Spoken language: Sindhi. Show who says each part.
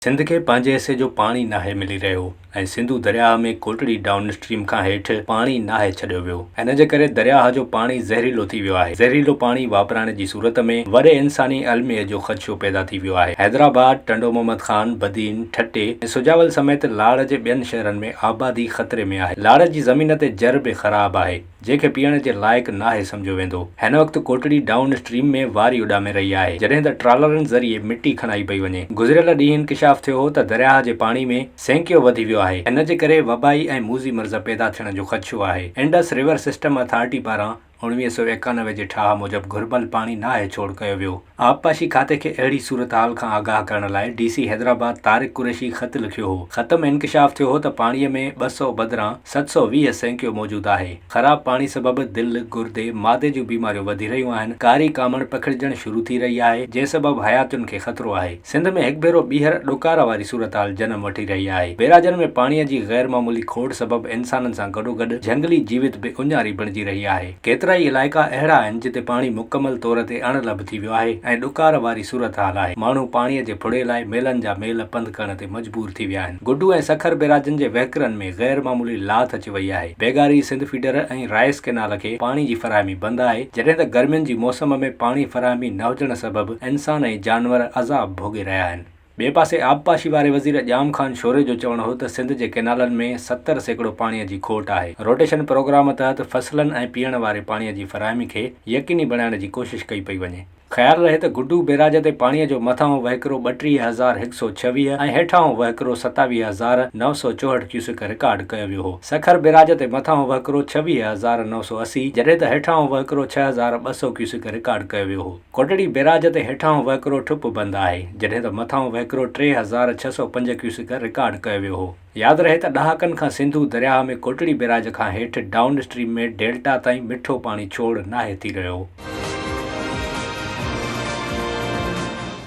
Speaker 1: سنڌ کي پنهنجي حصي جو پاڻي ناهي ملي رهيو ۽ سنڌو درياهه ۾ ڪوٽڙي ڊائون اسٽريم کان هيٺ پاڻي ناهي ڇڏيو ويو ان جي ڪري درياهه جو پاڻي زهريلو ٿي ويو آهي زهريلو پاڻي واپرائڻ جي صورت ۾ وڏي انساني الميي جو خدشو پيدا ٿي ويو آهي حيدرآباد، ٽنڊو محمد خان، بدين، ٺٽي ۽ سجاول سميت لاڙ جي ٻين شهرن ۾ آبادي خطري ۾ آهي لاڙ جي زمين تي جر به خراب آهي. جنهن کي پيئڻ جي لائق ناهي سمجهيو ويندو. هن وقت ڪوٽڙي ڊائون اسٽريم ۾ واري اڏامي رهي آهي، جڏهن ته ٽرالرن ذريعي مٽي کڻائي پئي وڃي. گذريل ڏينهن انڪشاف ٿيو هو ته درياهه جي پاڻي ۾ سينڪيو وڌي ويو آهي، ان جي ڪري وبائي ۽ موذي مرض پيدا ٿيڻ جو خدشو آهي. انڊس ريور سسٽم اٿارٽي پاران 1991 جي ٺاهه موجب گهربل پاڻي ناهي ڇوڙ ڪيو ويو. آبپاشي کاتي کي اهڙي صورتحال کان آگاهه ڪرڻ لاء ڊي سي حيدرآباد طارق قريشي خط لکيو هو. خط ۾ انڪشاف ٿيو هو ته پاڻي ۾ 200 بدران 720 سينڪيو موجود آهي. خراب پاڻي سبب دل، گردي، معدي جون بيماريون وڌي رهيون آهن، ڪاري ڪامڻ پکڙجڻ شروع ٿي رهي آهي، جنهن سبب حياتين کي خطرو آهي. سنڌ ۾ هڪ ڀيرو ٻيهر ڏڪار واري صورتحال جنم وٺي رهي آهي. بيراجن ۾ پاڻي جي غير معمولي کوٽ سبب انسانن سان گڏوگڏ جهنگلي جيوت به اڃاري بڻجي رهي آهي. ڪيترائي علائقا اهڙا آهن جتي پاڻي مڪمل طور تي اڻ لڀ ٿي ويو آهي ۽ ڏڪار واري صورتحال آهي، ماڻهو پاڻي جي ڦڙي لاء ميلن جا ميل پنڌ ڪرڻ تي مجبور ٿي ويا آهن. گڊو ۽ سکر بيراجن جي وهڪرن ۾ غير معمولي لاٿ اچي وئي آهي. Begari, Sindh feeder ۽ rice canal کي پاڻي جي فراهمي بند آهي، جڏهن ته گرمين جي موسم ۾ پاڻي فراهمي نه هجڻ سبب انسان ۽ جانور عذاب ڀوڳي رهيا آهن. ٻئي پاسي آبپاشي واري وزير ڄام خان شوري جو چوڻ هو ته سنڌ جي ڪئنالن ۾ 70% پاڻي جي کوٽ آهي، روٽيشن پروگرام تحت فصلن ۽ پيئڻ واري پاڻي جي فراهمي کي يقيني بڻائڻ جي ڪوشش ڪئي پئي وڃي. خيال رهي ته گڊو بيراج تي پاڻي جو مٿانهون وهڪرو 32126 ۽ هيٺانهون وهڪرو 27964 ڪيوسڪ رڪارڊ ڪيو ويو هو. سکر بيراج تي مٿانهون وهڪرو 26980 جڏهن ته هيٺانهون وهڪرو 6200 ڪيوسڪ رڪارڊ ڪيو ويو هو. ڪوٽڙي بيراج تي هيٺانهون وهڪرو ٺپ بند آهي، جڏهن ته مٿانهون وهڪرو 3605 ڪيوسڪ رڪارڊ ڪيو ويو هو. ياد رهي ته ڏهاڪن کان سنڌو درياهه ۾ ڪوٽڙي بيراج کان هيٺ ڊائون اسٽريم ۾ ڊيلٽا تائين مٺو پاڻي ڇوڙ ناهي ٿي رهيو.